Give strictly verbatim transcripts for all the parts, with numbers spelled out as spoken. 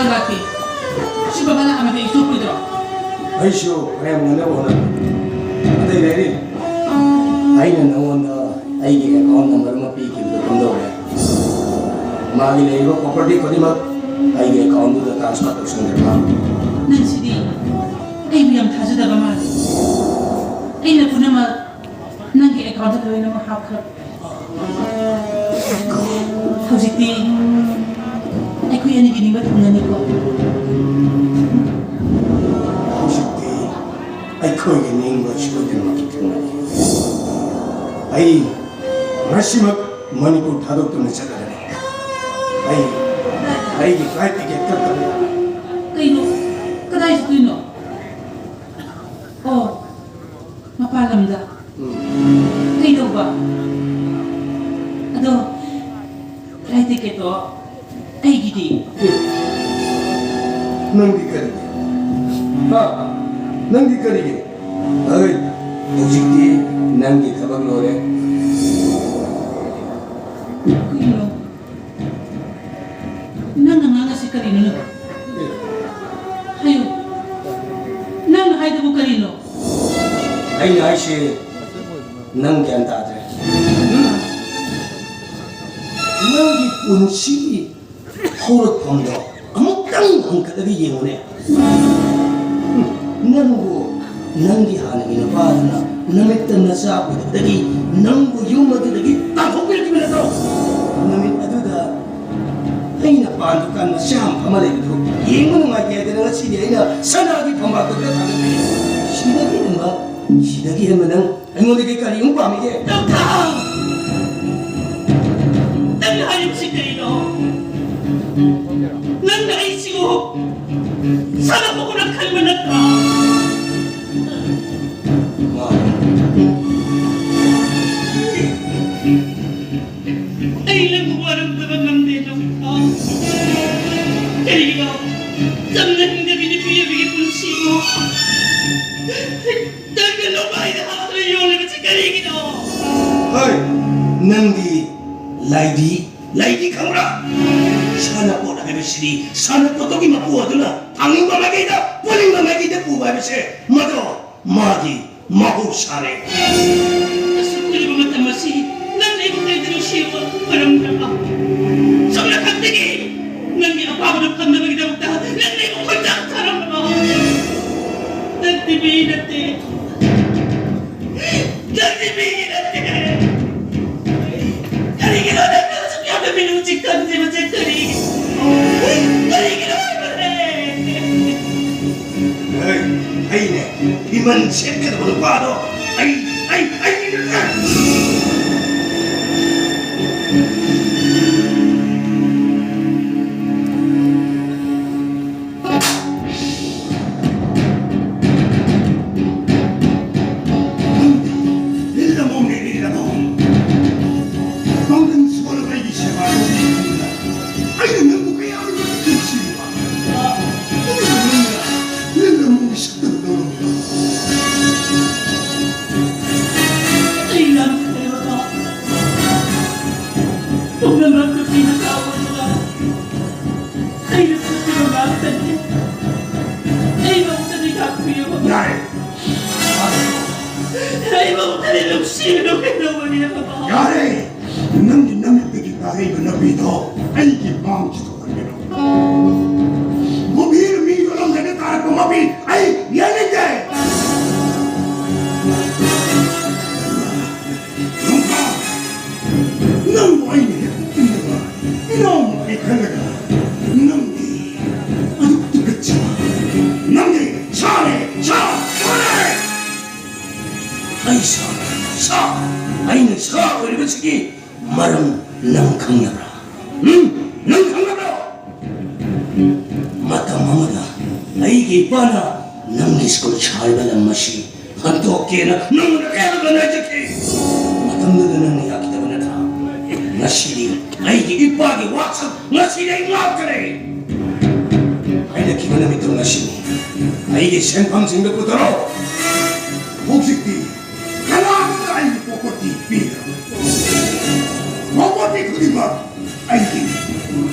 ꯂꯥꯛꯇꯦ꯫ ꯁꯤ ꯕꯕꯥ ꯂꯥꯛꯑꯝꯃꯗꯤ ꯑꯩ ꯆꯣꯞꯄꯣꯏꯗ꯭ꯔꯣ? ꯑꯩꯁꯨ ꯈꯔ ꯌꯥꯝ ꯉꯟꯅꯕ ꯍꯣꯠꯅꯕꯅꯤ꯫ ꯑꯇꯩ ꯂꯩꯔꯤ? ꯑꯩꯅ ꯅꯉꯣꯟꯗ ꯑꯩꯒꯤ account number ꯑꯃ ꯄꯤꯈꯤꯕꯗꯣ ꯀꯝꯗꯧꯔꯦ? ꯃꯥꯒꯤ ꯂꯩꯔꯤꯕ property ꯈꯨꯗꯤꯡꯃꯛ ꯑꯩꯒꯤ accountꯗꯨꯗ transfer ꯇꯧꯁꯟꯈ꯭ꯔꯕ? ꯅꯪꯁꯤꯗꯤ ꯑꯩꯕꯨ ꯌꯥꯝ ꯊꯥꯖꯗꯕ ꯃꯥꯜꯂꯦ꯫ ꯑꯩꯅ ꯄꯨꯝꯅꯃꯛ ꯅꯪꯒꯤ accountꯇ ꯂꯣꯏꯅꯃꯛ ꯍꯥꯞꯈ꯭ꯔꯕꯅꯦ꯫ ꯍꯧꯖꯤꯛꯇꯤ ꯑꯩꯈꯣꯏ ꯑꯅꯤꯒꯤ ꯅꯤꯡꯕ ꯊꯨꯡꯅꯅꯤꯀꯣ? ꯍꯧꯖꯤꯛꯇꯤ ꯑꯩꯈꯣꯏꯒꯤ ꯅꯤꯡꯕ ꯁꯣꯏꯗꯅꯃꯛꯀꯤ ꯊꯨꯡꯅꯅꯤ꯫ ꯑꯩ ꯉꯁꯤꯃꯛ ꯃꯅꯤꯄꯨꯔ ꯊꯥꯗꯣꯛꯇꯨꯅ ꯆꯠꯂꯒꯅꯤ꯫ ꯑꯩ ꯑꯩꯒꯤ flight ticket ꯀꯛꯇꯕ ꯌꯥꯔꯣꯏ꯫ ꯀꯩꯅꯣ? ꯀꯗꯥꯏ ꯆꯠꯇꯣꯏꯅꯣ? ꯑꯣ, ꯃꯄꯥꯟ ꯂꯝꯗ꯫ ꯎꯝ꯫ ꯀꯩꯗꯧꯕ? ꯑꯗꯣ, flight ticketꯇꯣ ꯑꯩꯒꯤꯗꯤ? ꯅꯪꯗꯤ ꯀꯔꯤꯒꯤ? ꯍꯥ? ꯅꯪꯗꯤ ꯀꯔꯤꯒꯤ? ꯑꯩ ꯍꯧꯖꯤꯛꯇꯤ ꯅꯪꯒꯤ ꯊꯕꯛ ꯂꯣꯏꯔꯦ꯫ ꯀꯩꯅꯣ? ꯅꯪꯅ ꯉꯥꯡꯉꯤꯁꯤ ꯀꯔꯤꯅꯣ? ꯍꯥꯏꯌꯨ꯫ ꯅꯪꯅ ꯍꯥꯏꯗꯨꯕꯨ ꯀꯔꯤꯅꯣ? ꯑꯩꯅ ꯍꯥꯏꯁꯦ ꯅꯪ ꯒ꯭ꯌꯥꯟ ꯇꯥꯗ꯭ꯔꯦ꯫ ꯅꯪꯒꯤ ꯄꯨꯟꯁꯤꯒꯤ ꯍꯧꯔꯛꯐꯝꯗꯣ ꯑꯃꯨꯛꯇꯪ ꯍꯟꯀꯠꯂꯒ ꯌꯦꯡꯉꯨꯅꯦ꯫ ꯅꯪꯕꯨ ꯅꯪꯒꯤ ꯍꯥꯟꯅꯒꯤ ꯅꯨꯄꯥꯗꯨꯅ ꯅꯨꯃꯤꯠꯇ ꯅꯆꯥ ꯎꯗꯕꯗꯒꯤ ꯅꯪꯕꯨ ꯌꯨꯝ ꯑꯗꯨꯗꯒꯤ ꯇꯥꯟꯊꯣꯛꯄꯤꯔꯛꯈꯤꯕ ꯅꯠꯇ꯭ꯔꯣ? ꯅꯨꯃꯤꯠ ꯑꯗꯨꯗ ꯑꯩꯅ ꯄꯥꯟ ꯗꯨꯀꯥꯟ ꯃꯆꯥ ꯑꯃ ꯐꯝꯃ ꯂꯩꯕꯗꯨ ꯌꯦꯡꯕ ꯅꯨꯡꯉꯥꯏꯇꯦ ꯍꯥꯏꯗꯅ ꯉꯁꯤꯗꯤ ꯑꯩꯅ ꯁꯅꯥꯒꯤ ꯐꯝꯕꯥꯛꯇ ꯈꯔ ꯊꯥꯡꯒꯠꯄꯤꯔꯦ꯫ ꯁꯤꯗꯒꯤ ꯍꯦꯟꯕ, ꯁꯤꯗꯒꯤ ꯍꯦꯟꯕ ꯅꯪ ꯑꯩꯉꯣꯟꯗꯒꯤ ꯀꯔꯤ ꯑꯃꯨꯛ ꯄꯥꯝꯃꯤꯒꯦ? ꯗꯣꯛꯇꯔ! ꯅꯪꯅ ꯍꯥꯏꯔꯤꯕꯁꯤ ꯀꯔꯤꯅꯣ? ꯅꯪꯅ ꯑꯩꯁꯤꯕꯨ ꯁꯥꯟꯅꯄꯣꯠꯀꯨꯝꯅ ꯈꯟꯕ ꯅꯠꯇ꯭ꯔꯥ? ꯃꯥꯅꯤ꯫ ꯑꯩ ꯅꯪꯕꯨ ꯋꯥꯔꯧꯗꯕ ꯉꯝꯗꯦ, ꯗꯣꯛꯇꯔ꯫ ꯀꯔꯤꯒꯤꯅꯣ? ꯆꯝꯅ ꯍꯤꯡꯖꯕꯤ ꯅꯨꯄꯤ ꯑꯃꯒꯤ ꯄꯨꯟꯁꯤꯕꯨ ꯅꯪꯅ ꯅꯣꯡꯃꯥꯏꯗ ꯍꯥꯞꯇꯨꯅ ꯌꯣꯜꯂꯤꯕꯁꯤ ꯀꯔꯤꯒꯤꯅꯣ? ꯍꯣꯏ, ꯅꯪꯗꯤ ꯂꯥꯏꯗꯤ, ꯂꯥꯏꯗꯤ ꯈꯪꯕ꯭ꯔꯥ? ꯁꯥꯟꯅꯄꯣꯠ ꯍꯥꯏꯕꯁꯤꯗꯤ ꯁꯥꯟꯅꯄꯣꯠꯇꯨꯒꯤ ꯃꯄꯨ ꯑꯗꯨꯅ ꯐꯪꯅꯤꯡꯕ ꯃꯥꯏꯀꯩꯗ, ꯄꯨꯅꯤꯡꯕ ꯃꯥꯏꯀꯩꯗ ꯄꯨꯕ ꯍꯥꯏꯕꯁꯦ ꯃꯗꯣ ꯃꯥꯒꯤ ꯃꯍꯧꯁꯥꯅꯦ꯫ ꯑꯁꯨꯛ ꯀꯨꯏꯔꯕ ꯃꯇꯝ ꯑꯁꯤ ꯅꯪꯅ ꯑꯩꯕꯨ ꯀꯔꯤꯗ ꯅꯨꯡꯁꯤꯕ ꯑꯣꯏꯔꯝꯗ꯭ꯔꯕ? ꯁꯣꯝ ꯅꯥꯀꯟꯗꯒꯤ ꯅꯪꯒꯤ ꯑꯄꯥꯝꯕꯗꯨ ꯐꯪꯅꯕꯒꯤꯗꯃꯛꯇ ꯅꯪꯅ ꯑꯩꯕꯨ ꯈꯣꯏꯇꯥꯛ ꯊꯥꯔꯝꯂꯕ? ꯅꯪꯗꯤ ꯃꯤ ꯅꯠꯇꯦ꯫ ꯅꯪꯗꯤ ꯃꯤ ꯅꯠꯇꯦ꯫ ꯀꯔꯤꯒꯤꯅꯣ ꯅꯪꯅ ꯑꯁꯨꯛ ꯌꯥꯝꯅ ꯃꯤꯅꯨꯡꯁꯤ ꯈꯪꯗ꯭ꯔꯤꯕꯁꯦ? ꯀꯔꯤꯒꯤꯅꯣ? ꯀꯔꯤꯒꯤꯅꯣ ꯍꯥꯏꯕꯅꯦ? ꯑꯩ, ꯑꯩꯅꯦ, ꯏꯃꯟ ꯁꯦꯠꯀꯗꯕ ꯅꯨꯄꯥꯗꯣ꯫ ꯑꯩ, ꯑꯩ, ꯑꯩ, ꯅꯪꯗꯤ ꯂꯤꯜꯂꯝꯃꯣꯅꯦ, ꯂꯤꯜꯂꯝꯃꯣ꯫ ꯄꯥꯡꯒꯜ ꯁꯣꯜꯂꯕ ꯑꯩꯒꯤ ꯁꯦꯕꯥ ꯇꯧꯕꯤꯕꯅꯤꯅ ꯑꯩꯅ ꯅꯪꯕꯨ ꯀꯌꯥꯝ ꯅꯨꯡꯁꯤꯕ꯫ ꯑꯗꯨꯒ ꯅꯪꯅ ꯂꯤꯜꯂꯝꯃꯣꯒꯤ ꯁꯛꯇꯝ ꯂꯧꯔꯝꯃꯤꯕ꯫ ꯑꯩ ꯌꯥꯝ ꯐꯔꯦ ꯕꯕꯥ꯫ ꯄꯨꯝꯅꯃꯛ ꯅꯨꯄꯤ ꯃꯆꯥ ꯑꯣꯏꯕꯅ ꯑꯩꯅ ꯐꯠꯇꯕ ꯉꯥꯛꯇꯅꯤ꯫ ꯑꯩ ꯃꯉꯣꯟꯗ ꯌꯥꯈꯤꯌꯦ ꯕꯕꯥ꯫ ꯌꯥꯔꯦ꯫ ꯑꯩ ꯃꯉꯣꯟꯗ ꯅꯨꯡꯁꯤꯕꯗꯣ ꯀꯩꯗꯧꯕꯒꯤꯅꯣ ꯕꯕꯥ? ꯌꯥꯔꯦ꯫ ꯅꯪꯒꯤ ꯅꯃꯤꯠꯇꯒꯤ ꯇꯥꯔꯛꯏꯕ ꯅꯨꯄꯤꯗꯣ ꯑꯩꯒꯤ ꯃꯥꯡꯁꯤꯗ ꯎꯍꯟꯒꯅꯨ꯫ ꯀꯨꯝꯍꯩ ꯃꯤ ꯌꯣꯜꯂꯝꯗꯅ ꯇꯥꯔꯛꯄ ꯃꯄꯤ ꯑꯩ ꯌꯦꯡꯅꯤꯡꯗꯦ꯫ ꯅꯪꯕꯨ ꯑꯩꯅ ꯍꯦꯛ ꯎꯅꯕ ꯏꯅꯥꯎꯃꯛꯅꯤ ꯈꯜꯂꯒ ꯅꯪꯗꯤ ꯑꯗꯨꯛ ꯇꯨꯀꯠꯆꯕ꯫ ꯅꯪꯗꯤ ꯁꯥꯅꯦ, ꯁꯥ, ꯁꯥꯅꯦ! ꯑꯩ ꯁꯥ, ꯁꯥ, ꯑꯩꯅ ꯁꯥ ꯑꯣꯏꯔꯤꯕꯁꯤꯒꯤ ꯃꯔꯝ ꯅꯪ ꯈꯪꯅꯕ꯭ꯔꯥ? ꯎꯝ? ꯅꯪ ꯈꯪꯅꯕ꯭ꯔꯣ? ꯃꯇꯝ ꯑꯃꯗ ꯑꯩꯒꯤ ꯏꯄꯥꯅ ꯅꯪꯒꯤ ꯁ꯭ꯀꯨꯜ ꯁꯥꯔꯤꯕ ꯂꯝ ꯑꯁꯤ ꯍꯟꯗꯣꯛꯀꯦꯅ ꯅꯪꯉꯣꯟꯗ ꯀꯌꯥꯗ ꯉꯥꯏꯖꯈꯤ? ꯃꯇꯝꯗꯨꯗ ꯅꯪꯅ ꯌꯥꯈꯤꯗꯕ ꯅꯠꯇ꯭ꯔꯥ? ꯉꯁꯤꯗꯤ ꯑꯩꯒꯤ ꯏꯄꯥꯒꯤ ꯋꯥꯁꯛ ꯉꯁꯤꯗꯤ ꯑꯩ ꯉꯥꯛꯇꯔꯦ꯫ ꯍꯥꯏꯅꯈꯤꯕ ꯅꯨꯃꯤꯠꯇꯨ ꯉꯁꯤꯅꯤ꯫ ꯑꯩꯒꯤ ꯁꯦꯟꯐꯝꯁꯤꯡꯗꯨ ꯄꯨꯊꯣꯔꯛꯑꯣ꯫ ꯍꯧꯖꯤꯛꯇꯤ ꯀꯅꯥꯃꯠꯇ ꯑꯩꯒꯤ property ꯄꯤꯗ꯭ꯔꯕꯅꯤ꯫ Property ꯈꯨꯗꯤꯡꯃꯛ ꯑꯩꯒꯤꯅꯤ꯫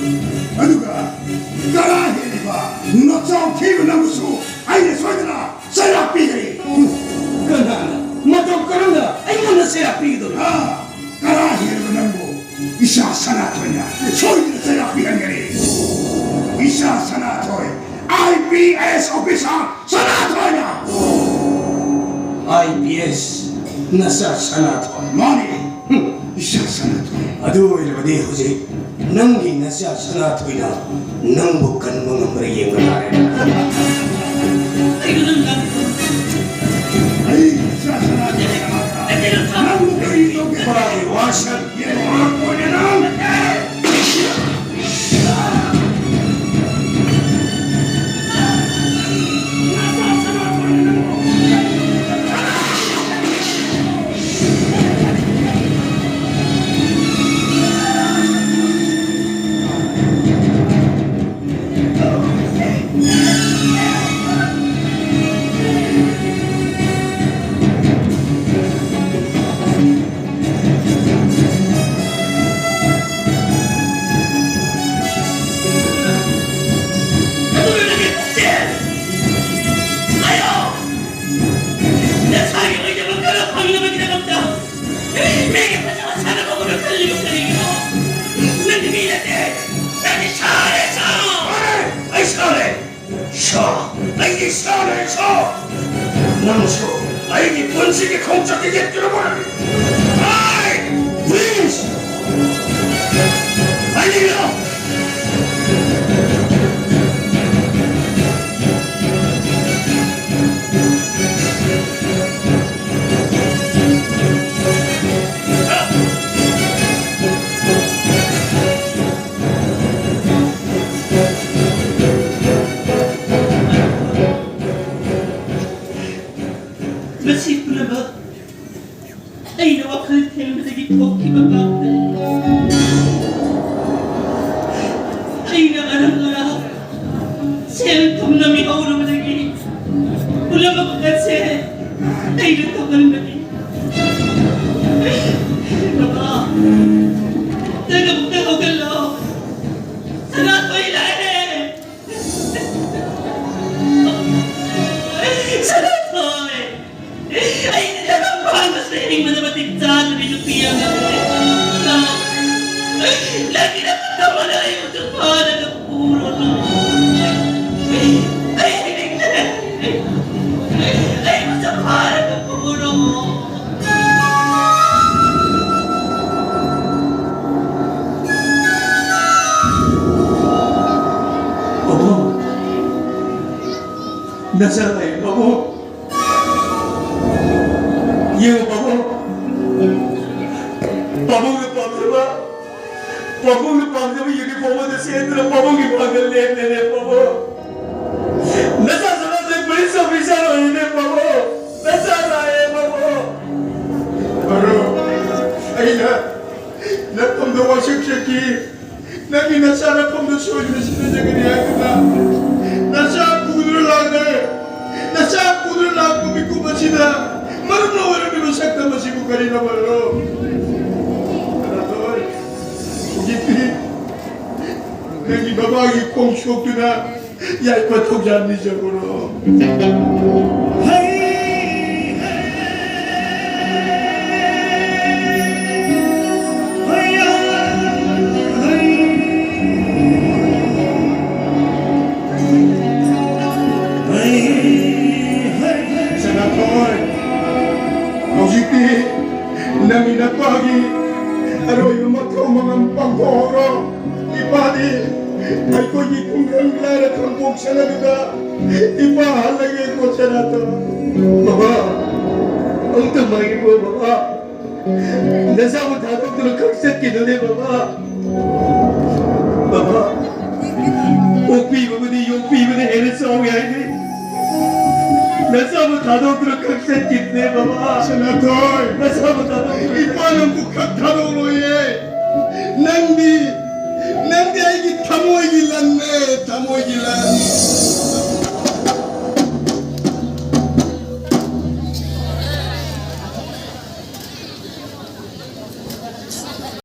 ꯑꯗꯨꯒ ꯅꯆꯥꯎ ꯊꯤꯕ ꯅꯪꯕꯨꯁꯨ ꯑꯩꯅ ꯁꯣꯏꯗꯅ ꯆꯩꯔꯥꯛ ꯄꯤꯒꯅꯤ꯫ ꯀꯅꯥꯅ? ꯃꯇꯧ ꯀꯔꯝꯅ ꯑꯩꯉꯣꯟꯗ ꯆꯩꯔꯥꯛ ꯄꯤꯒꯗꯧꯔꯤꯕ? ꯑꯥ, ꯀꯔꯥ ꯍꯦꯟꯕ ꯅꯪꯕꯨ ꯏꯆꯥ ꯁꯅꯥꯊꯣꯏꯅ ꯁꯣꯏꯗꯅ ꯆꯩꯔꯥꯛ ꯄꯤꯍꯟꯒꯅꯤ꯫ ꯏꯆꯥ ꯁꯅꯥꯊꯣꯏ, IPS officer ꯁꯅꯥꯊꯣꯏꯅ꯫ IPS? ꯅꯆꯥ ꯁꯅꯥꯊꯣꯏ? ꯃꯥꯅꯤ꯫ ꯍꯨꯝ꯫ ꯏꯆꯥ ꯁꯅꯥꯊꯣꯏ꯫ ꯑꯗꯨ ꯑꯣꯏꯔꯕꯗꯤ ꯍꯧꯖꯤꯛ ꯅꯪꯒꯤ ꯅꯆꯥ ꯁꯅꯥꯊꯣꯏꯅ ꯅꯪꯕꯨ ꯀꯟꯕ ꯉꯝꯕ꯭ꯔꯥ ꯌꯦꯡꯕ ꯇꯥꯔꯦ꯫ ꯑꯩ ꯏꯆꯥ ꯁꯅꯥꯊꯣꯏꯅ ꯅꯪꯕꯨ ꯀꯔꯤ ꯇꯧꯒꯦ? ꯃꯥꯒꯤ ꯋꯥꯁꯛ ꯌꯦꯡꯉꯛꯄ ꯑꯣꯏꯅ ꯅꯪ꯫ ꯅꯁꯥꯒꯤ ꯑꯣꯏꯖꯕ ꯈꯔ ꯐꯪꯅꯕꯒꯤꯗꯃꯛꯇ ꯃꯤꯒꯤ ꯐꯖꯕ ꯁꯥꯟꯅꯕꯒꯨꯝꯅ ꯈꯜꯂꯤꯕ ꯀꯔꯤꯒꯤꯅꯣ? ꯅꯪꯗꯤ ꯃꯤ ꯅꯠꯇꯦ꯫ ꯅꯪꯗꯤ ꯁꯥꯅꯦ, ꯁꯥ꯫ ꯑꯩ ꯁꯥꯅꯦ꯫ ꯁꯥ꯫ ꯑꯩꯗꯤ ꯁꯥꯅꯦ, ꯁꯥ꯫ ꯅꯪꯁꯨ ꯑꯩꯒꯤ ꯄꯨꯟꯁꯤꯒꯤ ꯈꯣꯡꯆꯠꯇ ꯌꯦꯠꯀꯗꯕ꯫ ꯑꯩ ꯄ꯭ꯔꯤꯟꯁ꯫ ꯑꯩꯗꯤ ꯃꯁꯤ ꯄꯨꯝꯅꯃꯛ ꯑꯩꯅ ꯋꯥꯈꯜ ꯊꯦꯡꯕꯗꯒꯤ ꯊꯣꯛꯈꯤꯕ ꯉꯥꯛꯇꯅꯤ꯫ ꯅꯆꯥ ꯂꯩ ꯄꯥꯕꯨꯡ꯫ ꯌꯦꯡꯉꯨ ꯄꯥꯕꯨꯡ꯫ ꯄꯥꯕꯨꯡꯅ ꯄꯥꯝꯖꯕ, ꯄꯥꯕꯨꯡꯅ ꯄꯥꯝꯖꯕ uniform ꯑꯗꯨ ꯁꯦꯠꯇꯨꯅ ꯄꯥꯕꯨꯡꯒꯤ ꯃꯥꯡꯗ ꯂꯦꯞꯂꯦꯅꯦ ꯄꯥꯕꯨꯡ꯫ ꯅꯆꯥ ꯁꯅꯥꯇꯣꯟ police officer ꯑꯣꯏꯔꯦꯅꯦ ꯄꯥꯕꯨꯡ꯫ ꯅꯆꯥ ꯂꯥꯛꯑꯦ ꯄꯥꯕꯨꯡ꯫ ꯕꯔꯣ, ꯑꯩꯅ ꯅꯐꯝꯗ ꯋꯥꯁꯛ ꯆꯠꯈꯤ꯫ ꯅꯪꯒꯤ ꯅꯆꯥ ꯅꯐꯝꯗ ꯁꯣꯏꯗꯅ ꯁꯤꯖꯤꯟꯅꯖꯒꯅꯤ ꯍꯥꯏꯗꯨꯅ ꯅꯆꯥ ꯄꯨꯗꯨꯅ ꯂꯥꯛꯂꯦ꯫ ꯅꯆꯥ ꯄꯨꯗꯨꯅ ꯂꯥꯛꯄ ꯃꯤꯀꯨꯞ ꯑꯁꯤꯗ ꯃꯔꯝꯅ ꯑꯣꯏꯔꯝꯂꯤꯕ ꯁꯛꯇꯝ ꯑꯁꯤꯕꯨ ꯀꯔꯤꯅ ꯃꯔꯣ? ꯍꯧꯖꯤꯛꯇꯤ ꯅꯪꯒꯤ ꯕꯕꯥꯒꯤ ꯈꯣꯡ ꯁꯣꯛꯇꯨꯅ ꯌꯥꯏꯐ ꯊꯧꯖꯥꯜ ꯅꯤꯖꯈ꯭ꯔꯣ꯫ ꯁꯅꯥꯊꯣꯏ, ꯍꯧꯖꯤꯛꯇꯤ ꯅꯪꯒꯤ ꯅꯄꯥꯒꯤ ꯑꯔꯣꯏꯕ ꯃꯊꯧ ꯃꯉꯝ ꯄꯥꯡꯊꯣꯛꯍꯧꯔꯣ꯫ ꯏꯄꯥꯗꯤ ꯑꯩꯈꯣꯏꯒꯤ ꯈꯨꯡꯒꯪ ꯂꯥꯏꯔ ꯈꯥꯡꯄꯣꯛ ꯁꯪ ꯑꯗꯨꯗ ꯏꯄꯥ ꯍꯜꯂꯒꯦ ꯀꯣ ꯁꯅꯥꯊꯣꯏ꯫ ꯕꯕꯥ, ꯑꯝꯇ ꯉꯥꯏꯈꯣ ꯕꯕꯥ꯫ ꯅꯆꯥꯕꯨ ꯊꯥꯗꯣꯛꯇꯨꯅ ꯈꯛ ꯆꯠꯈꯤꯅꯨꯅꯦ ꯕꯕꯥ꯫ ꯕꯕꯥ, ꯑꯣꯛꯄꯤꯕꯕꯨꯗꯤ ꯌꯣꯛꯄꯤꯕꯅ ꯍꯦꯟꯅ ꯆꯥꯎꯏ ꯍꯥꯏꯅꯩ꯫ ꯅꯆꯥꯕꯨ ꯊꯥꯗꯣꯛꯇꯨꯅ ꯈꯛ ꯆꯠꯈꯤꯅꯨꯅꯦ ꯕꯕꯥ꯫ ꯁꯅꯥꯊꯣꯏ, ꯅꯆꯥꯕꯨ ꯊꯥꯗꯣꯛꯇꯨꯅ ꯏꯄꯥ ꯅꯪꯕꯨ ꯈꯛ ꯊꯥꯗꯣꯛꯂꯣꯏꯌꯦ꯫ ꯅꯪꯗꯤ, ꯅꯪꯗꯤ ꯑꯩꯒꯤ ꯊꯃꯣꯏꯒꯤ ꯂꯟꯅꯦ, ꯊꯃꯣꯏꯒꯤ ꯂꯟ꯫